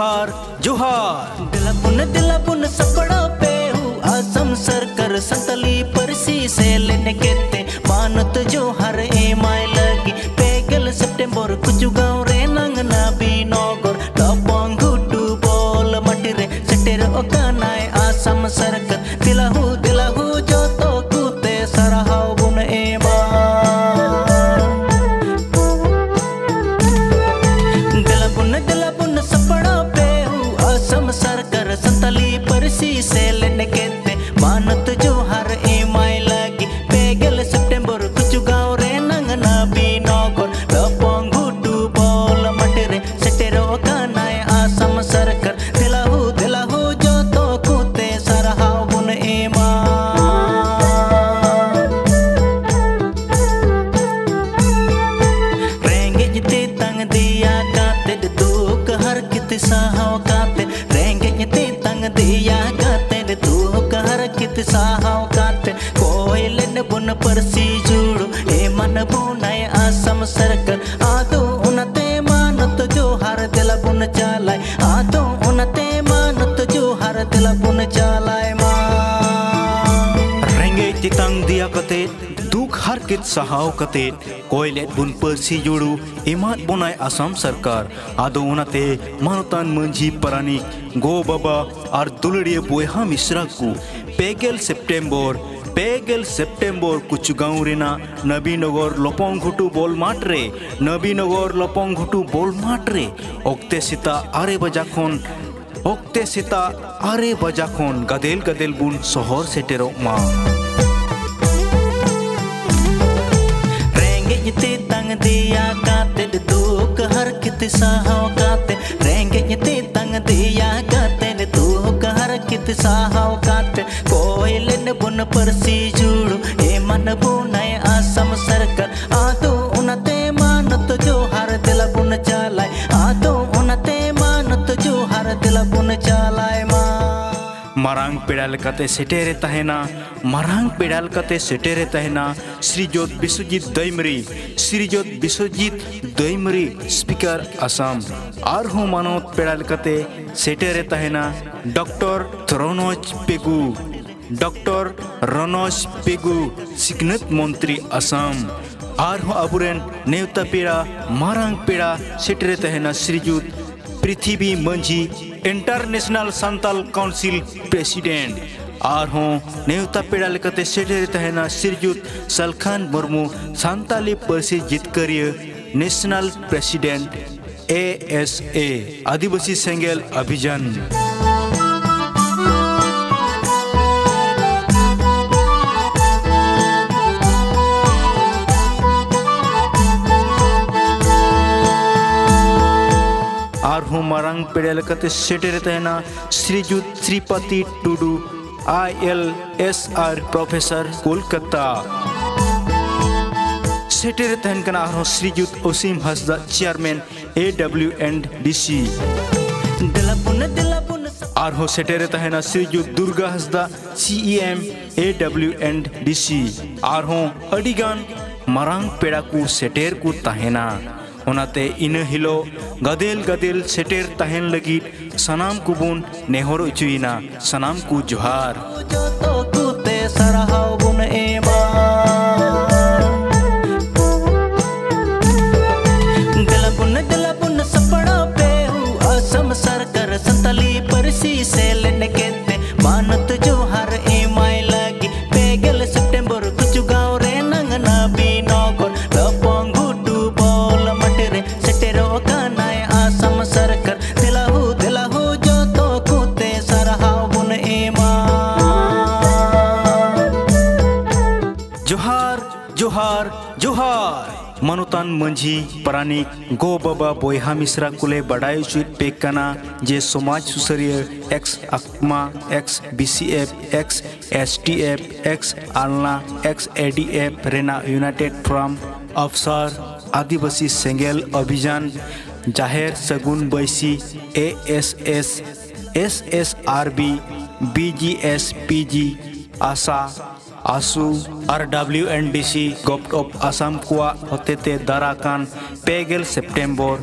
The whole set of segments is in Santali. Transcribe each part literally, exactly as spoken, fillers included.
ᱟᱨ ᱡᱚᱦᱟᱨ᱾ ᱫᱮᱞᱟ ᱵᱚᱱ, ᱫᱮᱞᱟ ᱵᱚᱱ ᱥᱟᱯᱲᱟᱣ ᱯᱮ ᱦᱩ ᱟᱥᱟᱢ ᱥᱚᱨᱠᱟᱨ ᱥᱟᱱᱛᱟᱞᱤ ᱯᱟᱹᱨᱥᱤ ᱥᱮᱞᱮᱫ ᱠᱮᱫ ᱛᱮ ᱢᱟᱱᱚᱛ ᱡᱚᱦᱟᱨ ᱮᱢᱟᱭ ᱞᱟᱹᱜᱤᱫ ᱯᱮ ᱜᱮᱞ ᱥᱮᱯᱴᱮᱢᱵᱚᱨ ᱠᱩᱪᱩᱜᱟᱸᱣ ᱨᱮᱱᱟᱝ ᱱᱟᱵᱤᱱᱚᱜᱚᱨ ᱞᱚᱯᱚᱝ ᱜᱷᱩᱴᱩ ᱵᱚᱞ ᱢᱟᱴᱤ ᱨᱮ ᱥᱮᱴᱮᱨᱚᱜ ᱠᱟᱱᱟᱭ ᱟᱥᱟᱢ ᱥᱚᱨᱠᱟᱨ᱾ ᱫᱮᱞᱟ ᱦᱩ, ᱫᱮᱞᱟ ᱦᱩ ᱡᱚᱛᱚ ᱠᱚᱛᱮ ᱥᱟᱨᱦᱟᱣ ᱵᱚᱱ ᱮᱢᱟ᱾ ᱫᱮᱞᱟ ᱵᱚᱱ, ᱫᱮᱞᱟ ᱵᱚᱱ ᱥᱟᱯᱲᱟᱣ ᱯᱮ ᱦᱩ ᱟᱥᱟᱢ ᱥᱚᱨᱠᱟᱨ ᱥᱟᱱᱛᱟᱞᱤ ᱯᱟᱹᱨᱥᱤ ᱥᱮᱞᱮᱫ ᱠᱮᱫ ᱛᱮ ᱢᱟᱱᱚᱛ ᱡᱚᱦᱟᱨ ᱮᱢᱟᱭ ᱞᱟᱹᱜᱤᱫ ᱯᱮ ᱜᱮᱞ ᱥᱮᱯᱴᱮᱢᱵᱚᱨ ᱠᱩᱪᱩᱜᱟᱸᱣ ᱨᱮᱱᱟᱝ ᱱᱟᱵᱤᱱᱚᱜᱚᱨ ᱞᱚᱯᱚᱝ ᱜᱷᱩᱴᱩ ᱵᱚᱞ ᱢᱟᱴᱤ ᱨᱮ ᱥᱮᱴᱮᱨᱚᱜ ᱠᱟᱱᱟᱭ ᱟᱥᱟᱢ ᱥᱚᱨᱠᱟᱨ᱾ ᱫᱮᱞᱟ ᱦᱩ, ᱫᱮᱞᱟ ᱦᱩ ᱡᱚᱛᱚ ᱠᱚᱛᱮ ᱥᱟᱨᱦᱟᱣ ᱵᱚᱱ ᱮᱢᱟ᱾ ᱨᱮᱸᱜᱮᱡ ᱛᱮᱛᱟᱝ ᱫᱮᱭᱟ ᱠᱟᱛᱮ ᱫᱩᱠ ᱦᱟᱨᱠᱮᱛ ᱥᱟᱦᱟᱣ ᱠᱟᱛᱮ, ᱨᱮᱸᱜᱮᱡ ᱛᱮᱛᱟᱝ ᱫᱮᱭᱟ ᱠᱟᱛᱮ ᱫᱩᱠ ᱦᱟᱨᱠᱮᱛ ᱥᱟᱦᱟᱣ ᱠᱟᱛᱮ ᱠᱚᱭ ᱞᱮᱱ ᱵᱚᱱ ᱯᱟᱹᱨᱥᱤ ᱡᱩᱲᱩ ᱮᱢᱟᱱ ᱵᱚᱱᱟᱭ ᱟᱥᱟᱢ ᱥᱚᱨᱠᱟᱨ᱾ ᱟᱫᱚ ᱚᱱᱟᱛᱮ ᱢᱟᱱᱚᱛ ᱡᱚᱦᱟᱨ ᱫᱮᱞᱟ ᱵᱚᱱ ᱪᱟᱞᱟᱭ, ᱟᱫᱚ ᱚᱱᱟᱛᱮ ᱢᱟᱱᱚᱛ ᱡᱚᱦᱟᱨ ᱫᱮᱞᱟ ᱵᱚᱱ ᱪᱟᱞᱟᱭ ᱢᱟ᱾ ᱨᱮᱸᱜᱮᱡ ᱛᱮᱛᱟᱝ ᱫᱮᱭᱟ ᱠᱟᱛᱮ, ᱫᱩᱠ ᱦᱟᱨᱠᱮᱛ ᱥᱟᱦᱟᱣ ᱠᱟᱛᱮ ᱠᱚᱭ ᱞᱮᱫ ᱵᱚᱱ ᱯᱟᱹᱨᱥᱤ ᱡᱩᱲᱩ ᱮᱢᱟᱫ ᱵᱚᱱᱟᱭ ᱟᱥᱟᱢ ᱥᱚᱨᱠᱟᱨ᱾ ᱟᱫᱚ ᱚᱱᱟᱛᱮ ᱢᱟᱱᱚᱛᱟᱱ ᱢᱟᱹᱡᱷᱤ ᱯᱟᱨᱟᱱᱤᱠ, ᱜᱚ ᱵᱟᱵᱟ ᱟᱨ ᱫᱩᱞᱟᱹᱲᱤᱭᱟᱹ ᱵᱚᱭᱦᱟ ᱢᱤᱥᱨᱟ ᱠᱚ, ᱯᱮ ᱜᱮᱞ ᱥᱮᱯᱴᱮᱢᱵᱚᱨ, ᱯᱮ ᱜᱮᱞ ᱥᱮᱯᱴᱮᱢᱵᱚᱨ ᱠᱩᱪᱩᱜᱟᱸᱣ ᱨᱮᱱᱟᱜ ᱱᱟᱵᱤᱱᱚᱜᱚᱨ ᱞᱚᱯᱚᱝ ᱜᱷᱩᱴᱩ ᱵᱚᱞ ᱢᱟᱴᱷ ᱨᱮ, ᱱᱟᱵᱤᱱᱚᱜᱚᱨ ᱞᱚᱯᱚᱝ ᱜᱷᱩᱴᱩ ᱵᱚᱞ ᱢᱟᱴᱷ ᱨᱮ ᱚᱠᱛᱮ ᱥᱮᱛᱟᱜ ᱟᱨᱮ ᱵᱟᱡᱟ ᱠᱷᱚᱱ, ᱚᱠᱛᱮ ᱥᱮᱛᱟᱜ ᱟᱨᱮ ᱵᱟᱡᱟ ᱠᱷᱚᱱ ᱜᱟᱫᱮᱞ ᱜᱟᱫᱮᱞ ᱵᱚᱱ ᱥᱚᱦᱚᱨ ᱥᱮᱴᱮᱨᱚᱜ ᱢᱟ᱾ ᱨᱮᱸᱜᱮᱡ ᱛᱮᱛᱟᱝ ᱫᱮᱭᱟ ᱠᱟᱛᱮ, ᱫᱩᱠ ᱦᱟᱨᱠᱮᱛ ᱥᱟᱦᱟᱣ ᱠᱟᱛᱮ, ᱨᱮᱸᱜᱮᱡ ᱛᱮᱛᱟᱝ ᱫᱮᱭᱟ ᱠᱟᱛᱮ, ᱫᱩᱠ ᱦᱟᱨᱠᱮᱛ ᱥᱟᱦᱟᱣ ᱠᱟᱛᱮ ᱠᱚᱭ ᱞᱮᱱ ᱵᱚᱱ ᱯᱟᱹᱨᱥᱤ ᱡᱩᱲᱩ ᱮᱢᱟᱱ ᱵᱚᱱᱟᱭ ᱟᱥᱟᱢ ᱥᱚᱨᱠᱟᱨ᱾ ᱟᱫᱚ ᱚᱱᱟᱛᱮ ᱢᱟᱱᱚᱛ ᱡᱚᱦᱟᱨ ᱫᱮᱞᱟ ᱵᱚᱱ ᱪᱟᱞᱟᱭ, ᱟᱫᱚ ᱚᱱᱟᱛᱮ ᱢᱟᱱᱚᱛ ᱡᱚᱦᱟᱨ ᱫᱮᱞᱟ ᱵᱚᱱ ᱪᱟᱞᱟᱭ ᱢᱟ᱾ ᱢᱟᱨᱟᱝ ᱯᱮᱲᱟ ᱞᱮᱠᱟᱛᱮ ᱥᱮᱴᱮᱨᱮ ᱛᱟᱦᱮᱱᱟ, ᱢᱟᱨᱟᱝ ᱯᱮᱲᱟ ᱞᱮᱠᱟᱛᱮ ᱥᱮᱴᱮᱨᱮ ᱛᱟᱦᱮᱱᱟ ᱥᱨᱤᱡᱚᱛ ᱵᱤᱥᱣᱚᱡᱤᱛ ᱫᱟᱹᱭᱢᱟᱹᱨᱤ, ᱥᱨᱤᱡᱚᱛ ᱵᱤᱥᱣᱚᱡᱤᱛ ᱫᱟᱹᱭᱢᱟᱹᱨᱤ, ᱥᱯᱤᱠᱟᱨ ᱟᱥᱟᱢ᱾ ᱟᱨᱦᱚᱸ ᱢᱟᱱᱚᱛ ᱯᱮᱲᱟ ᱞᱮᱠᱟᱛᱮ ᱥᱮᱴᱮᱨᱮ ᱛᱟᱦᱮᱱᱟ ᱰᱚᱠᱴᱚᱨ ᱨᱚᱱᱚᱡᱽ ᱯᱮᱜᱩ, ᱰᱚᱠᱴᱚᱨ ᱨᱚᱱᱚᱡᱽ ᱯᱮᱜᱩ, ᱥᱤᱠᱷᱱᱟᱹᱛ ᱢᱚᱱᱛᱨᱤ ᱟᱥᱟᱢ᱾ ᱟᱨᱦᱚᱸ ᱟᱵᱚᱨᱮᱱ ᱱᱮᱣᱛᱟ ᱯᱮᱲᱟ, ᱢᱟᱨᱟᱝ ᱯᱮᱲᱟ ᱥᱮᱴᱮᱨᱮ ᱛᱟᱦᱮᱱᱟ ᱥᱨᱤᱡᱩᱛ ᱯᱨᱤᱛᱷᱤᱵᱤ ᱢᱟᱹᱡᱷᱤ, ᱤᱱᱴᱟᱨᱱᱮᱥᱱᱟᱞ ᱥᱟᱱᱛᱟᱞ ᱠᱟᱣᱩᱱᱥᱤᱞ ᱯᱨᱮᱥᱤᱰᱮᱱᱴ᱾ ᱟᱨᱦᱚᱸ ᱱᱮᱣᱛᱟ ᱯᱮᱲᱟ ᱞᱮᱠᱟᱛᱮ ᱥᱮᱴᱮᱨ ᱛᱟᱦᱮᱱᱟ ᱥᱨᱤᱡᱩᱛ ᱥᱟᱞᱠᱷᱟᱱ ᱢᱩᱨᱢᱩ, ᱥᱟᱱᱛᱟᱞᱤ ᱯᱟᱹᱨᱥᱤ ᱡᱤᱛᱠᱟᱹᱨᱤᱭᱟᱹ, national president, A S A, Adivasi Sengel ᱚᱵᱷᱤᱡᱟᱱ᱾ ᱟᱨᱦᱚᱸ ᱢᱟᱨᱟᱝ ᱯᱮᱲᱟ ᱞᱮᱠᱟᱛᱮ ᱥᱮᱴᱮᱨ ᱛᱟᱦᱮᱱᱟ Srijut Sripati Tudu, I L S R professor, Kolkata. ᱥᱮᱴᱮᱨ ᱛᱟᱦᱮᱱ ᱠᱟᱱᱟ ᱟᱨᱦᱚᱸ Srijut Ashim Hansda, chairman, A W and D C. ᱫᱮᱞᱟ ᱵᱚᱱ, ᱫᱮᱞᱟ ᱵᱚᱱ᱾ ᱟᱨᱦᱚᱸ ᱥᱮᱴᱮᱨ ᱛᱟᱦᱮᱱᱟ Srijut Durga Hansda, C E M, A W and D C. ᱟᱨᱦᱚᱸ ᱟᱹᱰᱤᱜᱟᱱ ᱢᱟᱨᱟᱝ ᱯᱮᱲᱟ ᱠᱚ ᱥᱮᱴᱮᱨ ᱠᱚ ᱛᱟᱦᱮᱱᱟ᱾ ᱚᱱᱟᱛᱮ ᱤᱱᱟᱹ ᱦᱤᱞᱳᱜ ᱜᱟᱫᱮᱞ ᱜᱟᱫᱮᱞ ᱥᱮᱴᱮᱨ ᱛᱟᱦᱮᱱ ᱞᱟᱹᱜᱤᱫ ᱥᱟᱱᱟᱢ ᱠᱚᱵᱚᱱ ᱱᱮᱦᱚᱨ ᱚᱪᱚᱭᱮᱱᱟ, ᱥᱟᱱᱟᱢ ᱠᱚ ᱡᱚᱦᱟᱨ᱾ ᱡᱚᱛᱚ ᱠᱚᱛᱮ ᱥᱟᱨᱦᱟᱣ ᱵᱚᱱ ᱮᱢᱟ᱾ ᱫᱮᱞᱟ ᱵᱚᱱ, ᱫᱮᱞᱟ ᱵᱚᱱ ᱥᱟᱯᱲᱟᱣ ᱯᱮ, ᱟᱥᱟᱢ ᱥᱚᱨᱠᱟᱨ ᱥᱟᱱᱛᱟᱞᱤ ᱯᱟᱹᱨᱥᱤ ᱥᱮᱞᱮᱫ ᱠᱮᱫ ᱛᱮ ᱢᱟᱱᱚᱛ ᱡᱚᱦᱟᱨ ᱮᱢᱟᱭ ᱞᱟᱹᱜᱤᱫ᱾ ᱯᱮ ᱜᱮᱞ ᱥᱮᱯᱴᱮᱢᱵᱚᱨ ᱠᱩᱪᱩᱜᱟᱸᱣ ᱨᱮᱱᱟᱝ ᱱᱟᱵᱤᱱᱚᱜᱚᱨ ᱞᱟᱯᱚᱝ ᱜᱷᱩᱴᱩ ᱵᱚᱞ ᱢᱟᱴᱷ ᱨᱮ ᱥᱮᱴᱮᱨᱚᱜ ᱠᱟᱱᱟᱭ ᱟᱥᱟᱢ ᱥᱚᱨᱠᱟᱨ᱾ ᱫᱮᱞᱟ ᱦᱳ, ᱫᱮᱞᱟ ᱦᱳ, ᱡᱚᱛᱚ ᱠᱚᱛᱮ ᱥᱟᱨᱦᱟᱣ ᱵᱚᱱ ᱮᱢᱟ᱾ ᱡᱚᱦᱟᱨ, ᱡᱚᱦᱟᱨ, ᱡᱚᱦᱟᱨ᱾ ᱢᱟᱱᱚᱛᱟᱱ ᱢᱟᱹᱡᱷᱤ, ᱯᱟᱨᱟᱱᱤᱠ, ᱜᱚ ᱵᱟᱵᱟ, ᱵᱚᱭᱦᱟ ᱢᱤᱥᱨᱟ ᱠᱚᱞᱮ ᱵᱟᱰᱟᱭ ᱦᱚᱪᱚᱭᱮᱫ ᱯᱮ ᱠᱟᱱᱟ ᱡᱮ ᱥᱚᱢᱟᱡᱽ ᱥᱩᱥᱟᱹᱨᱤᱭᱟᱹ, ᱮᱠᱥ ᱟᱠᱢᱟ, X B C F, X S T F, X ᱟᱞᱱᱟ, ᱮᱠᱥ ᱮ ᱰᱤ ᱮᱯᱷ ᱨᱮᱱᱟᱜ United Forum of Sir Adivasi Sengel ᱚᱵᱷᱤᱡᱟᱱ, Jaher Sagun Baisi, A S S, S S R B, B G S P G, ᱟᱥᱟ, ᱟᱥᱩ R W N D C govt of Assam ᱠᱚᱣᱟᱜ ᱦᱚᱛᱮᱛᱮ ᱫᱟᱨᱟ ᱠᱟᱱ ᱯᱮ ᱜᱮᱞ ᱥᱮᱯᱴᱮᱢᱵᱚᱨ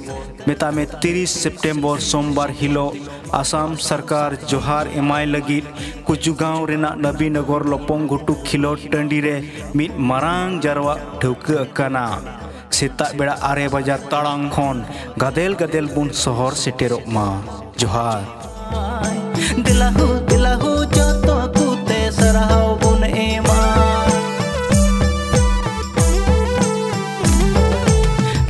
ᱢᱮᱛᱟᱜ ᱢᱮ ᱛᱤᱨᱤᱥ ᱥᱮᱯᱴᱮᱢᱵᱚᱨ ᱥᱳᱢᱵᱟᱨ ᱦᱤᱞᱳᱜ ᱟᱥᱟᱢ ᱥᱚᱨᱠᱟᱨ ᱡᱚᱦᱟᱨ ᱮᱢᱟᱭ ᱞᱟᱹᱜᱤᱫ ᱠᱩᱪᱩᱜᱟᱸᱣ ᱨᱮᱱᱟᱜ ᱱᱚᱵᱤᱱᱚᱜᱚᱨ ᱞᱚᱯᱚᱝ ᱜᱷᱩᱴᱩ ᱠᱷᱮᱞᱳᱰ ᱴᱟᱺᱰᱤ ᱨᱮ ᱢᱤᱫ ᱢᱟᱨᱟᱝ ᱡᱟᱨᱣᱟ ᱴᱷᱟᱹᱣᱠᱟᱹ ᱟᱠᱟᱱᱟ᱾ ᱥᱮᱛᱟᱜ ᱵᱮᱲᱟ ᱟᱨᱮ ᱵᱟᱡᱟᱨ ᱴᱟᱲᱟᱝ ᱠᱷᱚᱱ ᱜᱟᱫᱮᱞ ᱜᱟᱫᱮᱞ ᱵᱚᱱ ᱥᱚᱦᱚᱨ ᱥᱮᱴᱮᱨᱚᱜ ᱢᱟ᱾ ᱡᱚᱦᱟᱨ᱾ ᱫᱮᱞᱟ ᱦᱳ, ᱫᱮᱞᱟ ᱦᱳ, ᱡᱚᱛᱚ ᱠᱚᱛᱮ ᱥᱟᱨᱦᱟᱣ ᱵᱚᱱ ᱮᱢᱟ᱾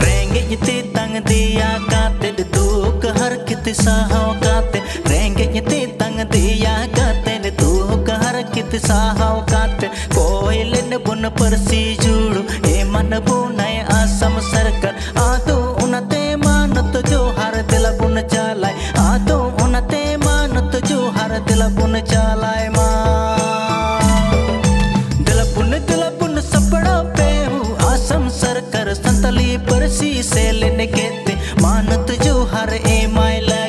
ᱨᱮᱸᱜᱮᱡ ᱛᱮᱛᱟᱝ ᱫᱮᱭᱟ ᱠᱟᱛᱮ, ᱫᱩᱠ ᱦᱟᱨᱠᱮᱛ ᱥᱟᱦᱟᱣ ᱠᱟᱛᱮ, ᱨᱮᱸᱜᱮᱡ ᱛᱮᱛᱟᱝ ᱫᱮᱭᱟ ᱠᱟᱛᱮ, ᱫᱩᱠ ᱦᱟᱨᱠᱮᱛ ᱥᱟᱦᱟᱣ ᱠᱟᱛᱮ, ᱠᱚᱭ ᱞᱮᱱ ᱵᱚᱱ ᱯᱟᱹᱨᱥᱤ ᱡᱩᱲᱩ, ᱮᱢᱟᱱ ᱵᱚᱱᱟᱭ ᱟᱥᱟᱢ ᱥᱚᱨᱠᱟᱨ᱾ ᱟᱫᱚ ᱚᱱᱟᱛᱮ ᱢᱟᱱᱚᱛ ᱡᱚᱦᱟᱨ ᱫᱮᱞᱟ ᱵᱚᱱ ᱪᱟᱞᱟᱭ, ᱟᱫᱚ ᱚᱱᱟᱛᱮ ᱢᱟᱱᱚᱛ ᱡᱚᱦᱟᱨ ᱫᱮᱞᱟ ᱵᱚᱱ ᱪᱟᱞᱟᱭ ᱢᱟ᱾ ᱫᱮᱞᱟ ᱵᱚᱱ, ᱫᱮᱞᱟ ᱵᱚᱱ ᱥᱟᱯᱲᱟᱣ ᱯᱮ ᱦᱩ, ᱟᱥᱟᱢ ᱥᱚᱨᱠᱟᱨ ᱥᱟᱱᱛᱟᱞᱤ ᱯᱟᱹᱨᱥᱤ ᱥᱮᱞᱮᱫ ᱠᱮᱫ ᱛᱮ, ᱢᱟᱱᱚᱛ ᱡᱚᱦᱟᱨ ᱮᱢᱟᱭ ᱞᱟᱹᱜᱤᱫ᱾